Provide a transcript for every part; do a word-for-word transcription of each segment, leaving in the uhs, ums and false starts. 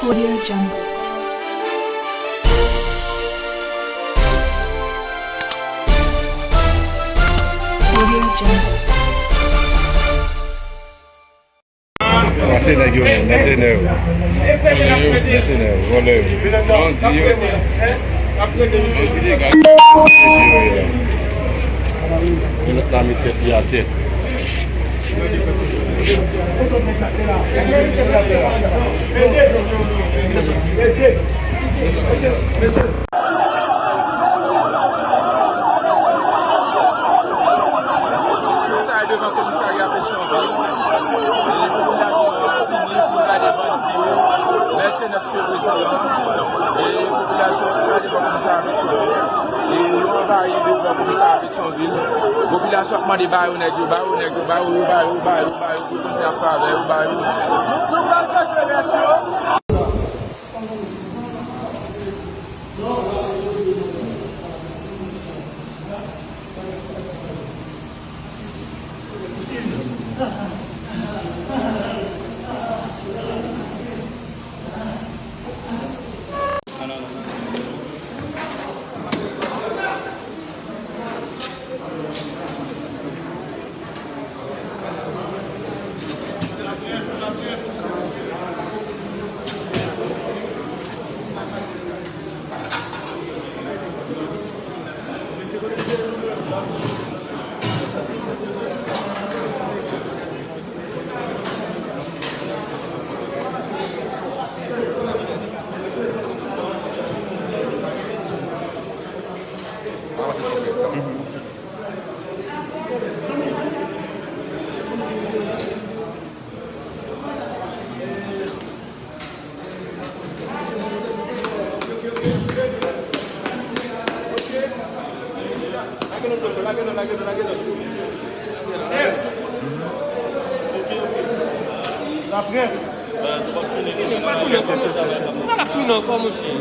Audio Jungle. Audio Jungle. Sa se nèg yo menm, mèsenè yo. Mèsenè yo, vòlè yo. Bandi yo. Bandi dega. Yo la met tèt li atè. Komisarya devan komisarya Petyonvil. E popilasyon an vini pou gade bandi yo. Mèsenè k tiye prezidan an. E popilasyon an sa devan komisarya Petyonvil. E yo anvayi devan komisarya Petyonvil. Popilasyon ap mande ba yo nèg yo, ba yo nèg yo, ba yo, ba yo, ba yo, ba yo, ba yo, pou yo panse ap favè yo, ba yo. Nou pral fè jewès yo.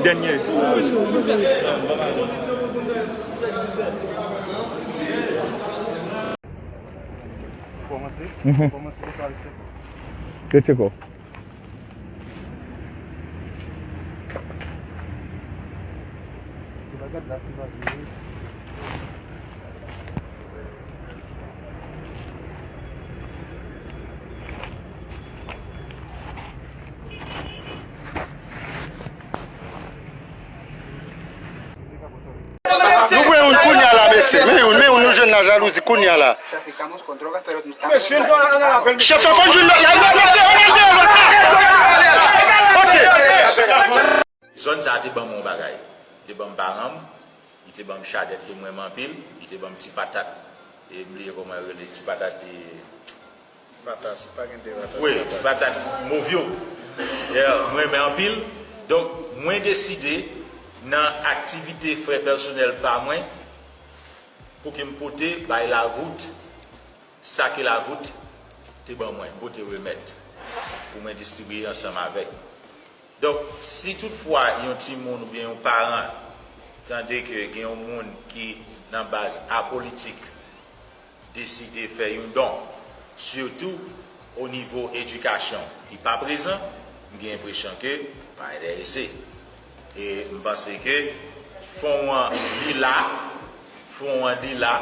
Dènye. Kòmanse. Mhm. Kòmanse konsa avèk Tcheko. Ke Tcheko. Li pa gad la, se pa vre. Nou pran youn kounya la, mesye. Men youn, men youn, nou jwenn nan jalouzi kounya la. Chèf, fè fòn jwenn lòt la, lòt la, lòt la, lòt la. Ok. Zòn sa a te ban m yon bagay. Li te ban m paran m, li te ban m chadèt ke m renmen anpil, li te ban m ti patat. E m bliye kòman yo rele ti patat li. Patat, pa gen de patat. Wi, ti patat Movyo. Yeah, mwen renmen anpil. Donk, mwen deside nan aktivite frè pèsonèl pa mwen pou ke m pote bay Lavout sa ke Lavout te ban mwen, m pote remèt pou mwen distribiye ansanm avèk. Donk, si toutfwa yon timoun oubyen yon paran tande ke gen yon moun ki nan baz apolitik deside fè yon don, sitou o nivo edikasyon, li pa prezan, m gen enpresyon ke pa enterese. E m panse ke fon an li la, fon an li la,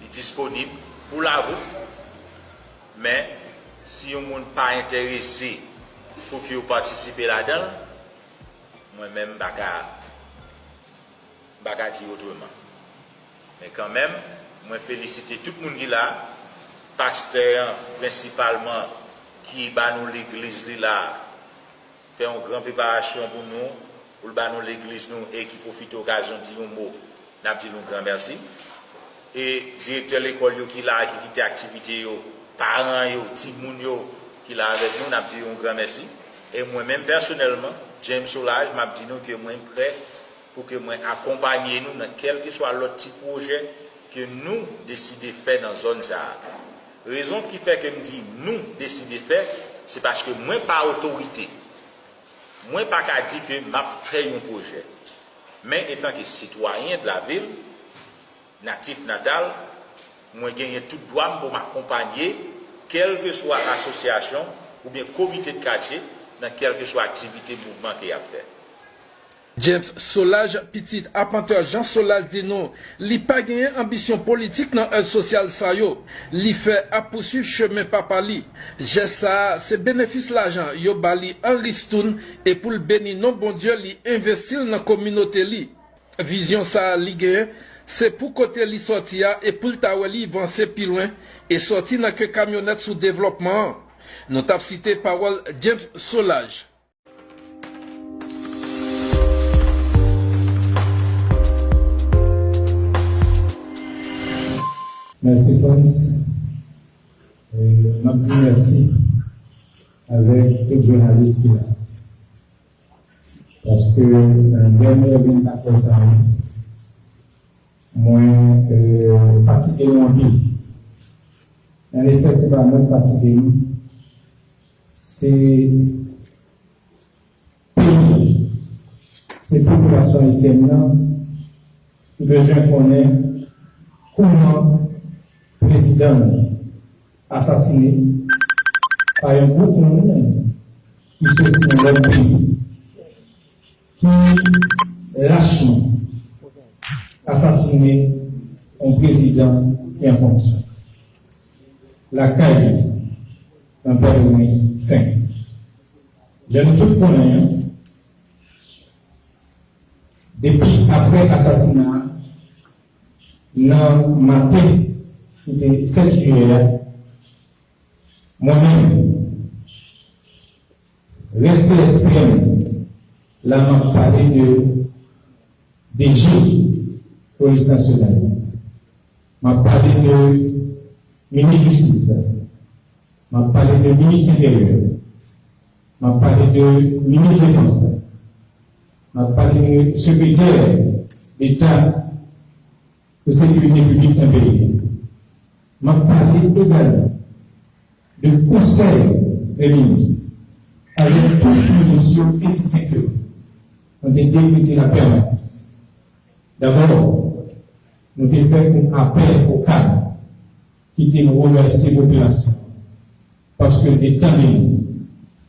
li disponib pou Lavout. Men, si yon moun pa enterese pou ke yo patisipe ladan l, mwen menm m pa ka, m pa ka di otreman. Men kanmenm, mwen felisite tout moun ki la, pastè an prensipalman ki ba nou legliz li la, fè yon gran preparasyon pou nou, pou l ba nou legliz nou e ki pwofite okazyon di yon mo, n ap di nou gran mèsi. E direktè lekòl yo ki la, ki kite aktivite yo, paran yo, timoun yo ki la avèk nou, n ap di yon gran mèsi. E mwen menm pèsonèlman, James Solages, m ap di nou ke mwen prè pou ke mwen akonpaye nou nan kèlkeswa lòt ti pwojè ke nou deside fè nan zòn sa a. Rezon ki fè ke m di nou deside fè, se paske mwen pa otorite. Mwen pa ka di ke m ap fè yon pwojè. Men etanke sitwayen de la vil, natif natal, mwen genyen tout dwa m pou m akonpaye kèlkeswa asosyasyon oubyen komite de katye nan kèlkeswa aktivite mouvman ke y ap fè. James Solages, pitit apantè Jean Solages, di nou li pa genyen anbisyon politik nan èd sosyal sa yo. Li fè ap pouswiv chemen papa li. Jès sa a, se benefis lajan yo ba li an ristoun e pou l beni non Bondye, li envesti l nan kominote li. Vizyon sa a li genyen, se pou kote li sòti a e pou l ta wè li vanse pi lwen e sòti nan ke kamyonèt sou devlòpman an. Nou t ap site pawòl James Solages. Mèsi Frantz. E, m ap di mèsi avèk tout jounalis ki la. Paske nan dènye vennkat è sa yo, mwen e, fatige nou anpil. Nan lefè, se pa mwen k fatige nou, se peyi, se popilasyon ayisyèn nan ki bezwen konnen kouman prezidan l asasinen pa yon gwoup moun ki soti nan lòt peyi, ki lachman asasinen yon prezidan ki an fonksyon lakay li nan Pèleren senk. Jan nou tout konnen an, depi apre asasina a, nan maten ki te sèt jiyè a, mwen menm, rès C S P N, la m ap pale de D G Polis Nasyonal, m ap pale de minis jistis la, m ap pale de minis enteryè, m ap pale de minis defans la, m ap pale de sekretè deta pou sekirite piblik nan peyi a. M ap pale egalman de konsèy dè minis avèk tout minis yo endistenkteman. Nou te dekrete lapèmanans. Dabò, nou te fè yon apèl o kalm ki te n remèsye popilasyon paske l te tande nou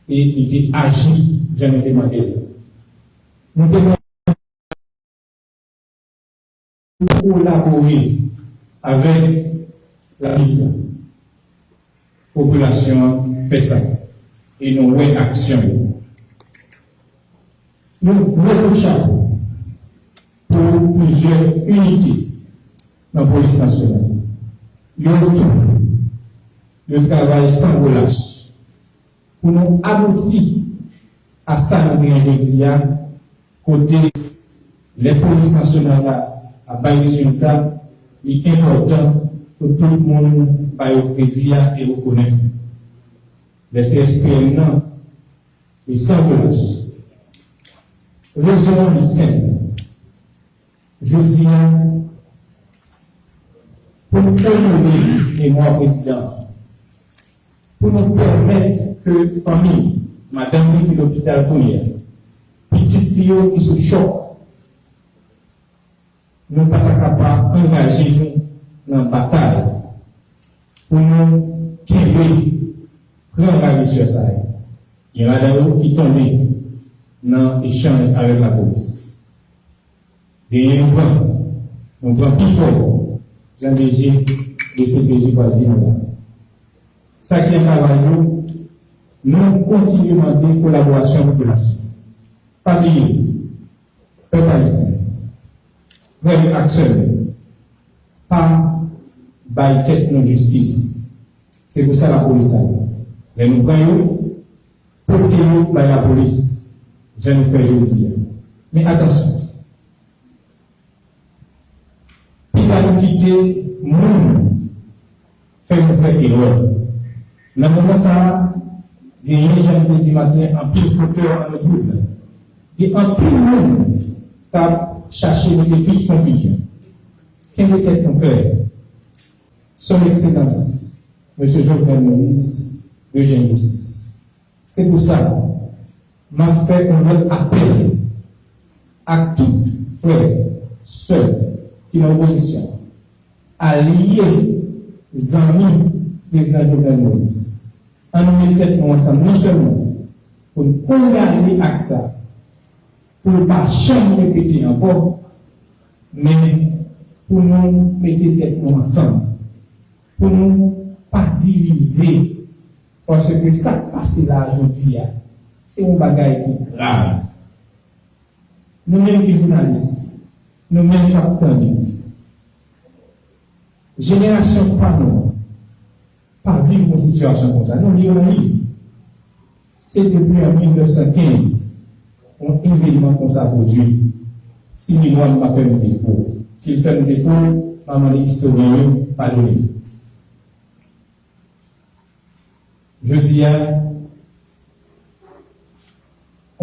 e li te aji jan nou te mande l. Nou te kolabore avèk lapolis la. Popilasyon an fè sa e nou wè aksyon yo. Yon gwo kout chapo pou plizyè inite nan Polis Nasyonal. Yo tou, yo travay san relach pou nou abouti a sa nou genyen jodi a, kote lè Polis Nasyonal la ap bay rezilta, li enpòtan pou tout moun ba yo kredi a e rekonèt yo. Lè se espri m nan, li san relach. Rezon an li senp. Jodi a, pou n onore memwa prezidan an, pou nou pèmèt ke fanmi madanm li ki lopital kounye a, pitit li yo ki sou chòk, nou pa ta ka pa angaje nou nan batay pou nou kenbe gran ravizè sa yo. Gen ladan yo ki tonbe nan echanj avèk lapolis. Genyen nou pran, nou pran pi fò, jan D G D C P J pral di nou la. Sa ki an travay nou, nou kontinye mande kolaborasyon popilasyon. Pa bliye, pèp ayisyen, frè m ak sè m, pa bay tèt nou jistis. Se pou sa lapolis la ye. Lè nou pran yo, pote yo bay lapolis, jan nou fè jodi a. Men atansyon, piga nou kite moun fè nou fè erè. Nan moman sa a, genyen, jan m te di maten, anpil fotè an nou twouv la. Gen anpil moun k ap chache mete plis konfizyon. Kenbe tèt nou klè. Son Ekselans, Mesye Jovenel Moïse, bezwen jistis. Se pou sa, m ap fè yon lòt apèl ak tout frè, sè ki nan opozisyon, alye, zanmi prezidan Jovenel Moïse. Ann nou met tèt nou ansanm, non sèlman pou n kondane ak sa, pou l pa janm repete ankò, men pou nou mete tèt nou ansanm, pou nou pa divize, paske sa k pase la a jodi a, se yon bagay ki grav. Nou menm ki jounalis, nou menm k ap tande, jenerasyon pa nou an pa viv yon sitiyasyon konsa. Nou li yo nan liv. Se depi an mil nèf san kenz yon evènman konsa pwodui. Si memwa m pa fè m defo, si l fè m defo, m a mande istoryen yo padone m. Jodi a,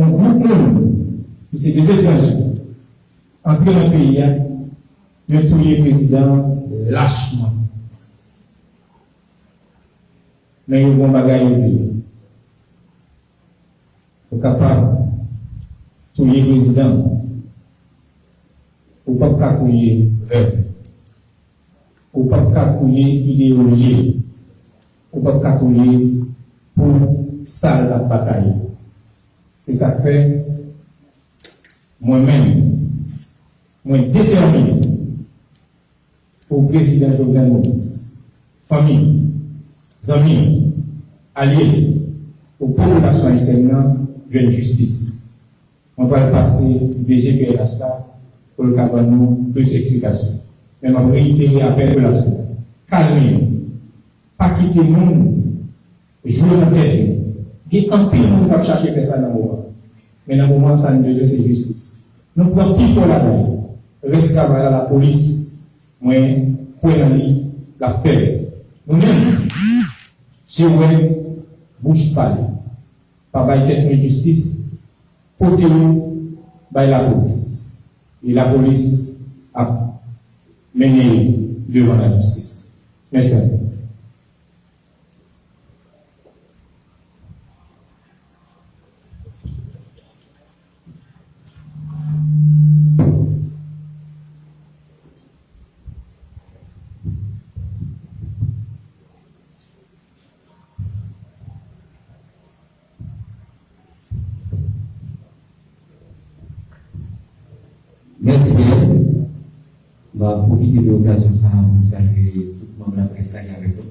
yon gwoup moun ki se de etranje antre nan peyi a, yo touye prezidan an lachman. Men yo gen yon bagay yo bliye. Ou kapab touye prezidan, ou p ap ka touye pèp. Ou p ap ka touye ideoloji l. Ou p ap ka touye pou sa l ap bataye. Se sa k fè, mwen menm, mwen detèmine pou prezidan Jovenel Moïse, fanmi l, zanmi l, alye l, pou popilasyon ayisyèn nan jwenn jistis. Mwen pral pase D G P N H la pou l ka ban nou plis eksplikasyon. Men m ap reyitere apèl popilasyon an. Kalme nou. Pa kite moun jwe nan tèt nou. Gen anpil moun k ap chache fè sa nan moman. Men nan moman sa, nou bezwen se jistis. Nou pran pi fò ladan yo. Rès travay la, lapolis, mwen kwè nan li, l ap fè l. Nou menm, je wè, bouch pale. Pa bay tèt nou jistis, pote yo bay lapolis. E lapolis ap mennen yo devan lajistis. Mèsi anpil. Mèsi byen. M ap pwofite de okazyon sa a pou m salye tout manm laprès la ki avèk nou.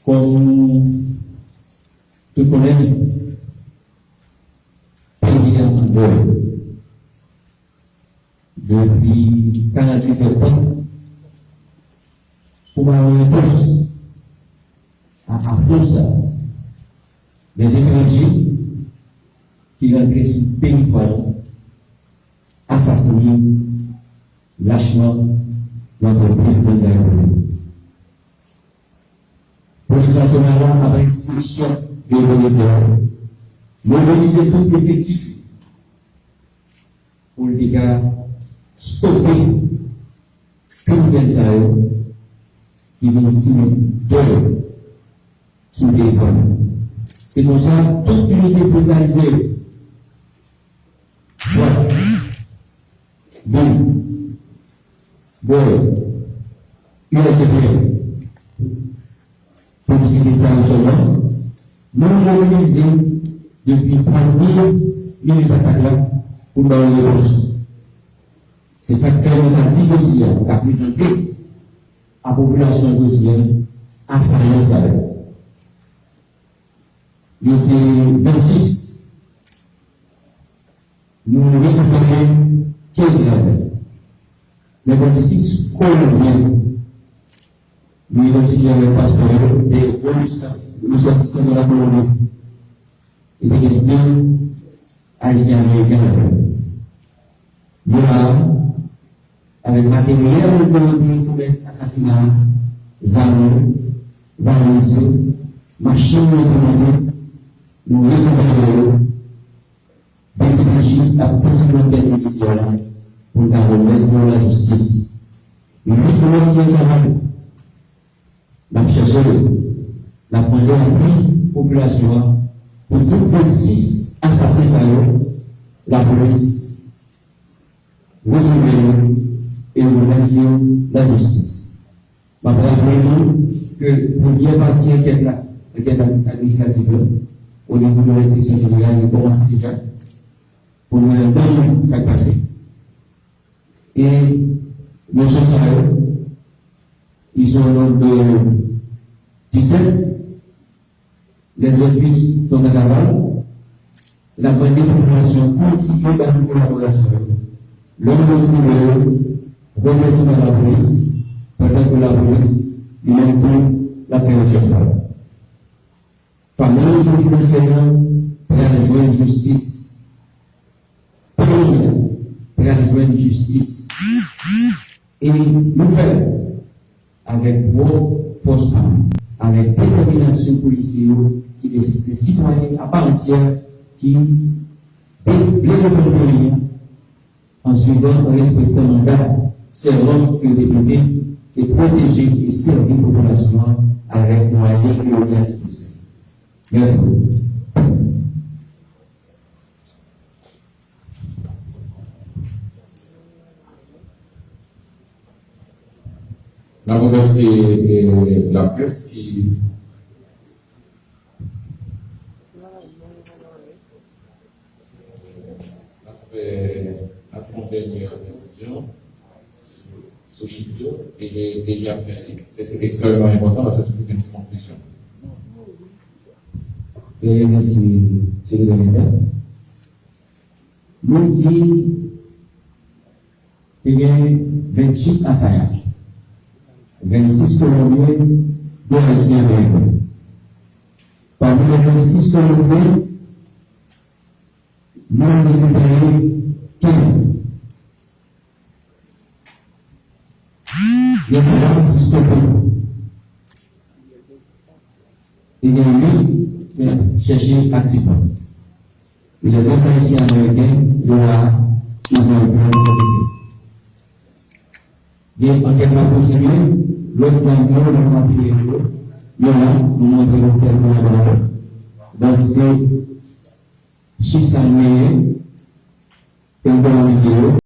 Kòm nou tout konnen, peyi a an dèy. Depi karanntuit èdtan, pou ba yon repons a afwont sa, dezetranje ki rantre sou teritwa nou asasinen lachman notre président de la République. Polis nasyonal la, apre enspeksyon de volonte a, mobilize tout efektif li pou l te ka stope kriminèl sa yo ki vin simen dèy sou teritwa nou. Se konsa, tout inite espesyalize yo, swat, bib, bòy, U S G P N, pou m site sa yo sèlman, nou mobilize depi premye minit atak la pou n ba yo repons. Se sa k fè nou ka di jodi a, nou ka prezante a popilasyon jodi a asayan sa yo. Yo te vennsis. Nou rekipere kenz rapèl. Men vennsis Kolonbyen, nou idantifye avèk paspò yo, te resòtisan de la Kolonbi. E te gen de Ayisyen Ameriken ladan yo. Yo la a, avèk materyèl ke yo te komèt asasina a, zam yo, valiz yo, machin yo te vòlè, nou rekipere yo. D C P J ap pèsevwa kèt jidisyè la pou l ka remèt yo lajistis. Li menm ki enterese l ap chèche yo. L ap mande apui popilasyon an pou tout vennsis asasen sa yo, lapolis retwouve yo e remèt yo lajistis. M ap raple nou ke premyè pati ankèt la, ankèt ad-, administratif la, O nivo de enspeksyon jeneral, li kòmanse deja pou nou wè nan dan sa k pase. E mesye sa yo, ils sont au nombre de dix-sept. Lèzòt jis fè yon kanaval. N ap mande popilasyon an kontinye ba nou kolaborasyon yo. Lè nou retwouve yo, remèt yo nan lapolis, pandan ke lapolis, li menm tou, l ap fè rechèch pa l. Fanmi prezidansyèl lan pral jwenn jistis. Peyi a pral jwenn jistis. E nou fè l avèk pwòp fòs pa nou, avèk detèminasyon polisye yo ki de, de sitwayen apa antyè ki de, vle defann peyi a, an swivan, an respektan manda sèman ke yo te pote, se pwoteje e sèvi popilasyon an avèk mwayen ke yo gen a dispoze. Mèsi bokou. N ap remèsye, eh, laprès ki, n ap fè, n ap fè yon dènye presizyon sou, sou chif yo, e je, e je ap fè li. Se ekstrèmman enpòtan paske toujou gen ti konfizyon. E mèsi, Sekretè Deta. Nou di te gen venntuit asayas, vennsis Kolonbyen, de Ayisyen Ameriken. Pami lè vennsis Kolonbyen, nou rekipere kenz. Gen twa ki stope. E gen uit ki ap chèche aktivman. E lè lòt Ayisyen Ameriken yo la, ils ont été interpellés. Gen ankèt k ap kontinye, lòt zam yo, lòt materyèl yo, yo la, nou montre nou tèlman laba yo. Donk, se chif sa nou genyen, ke nou te anvi gen yo.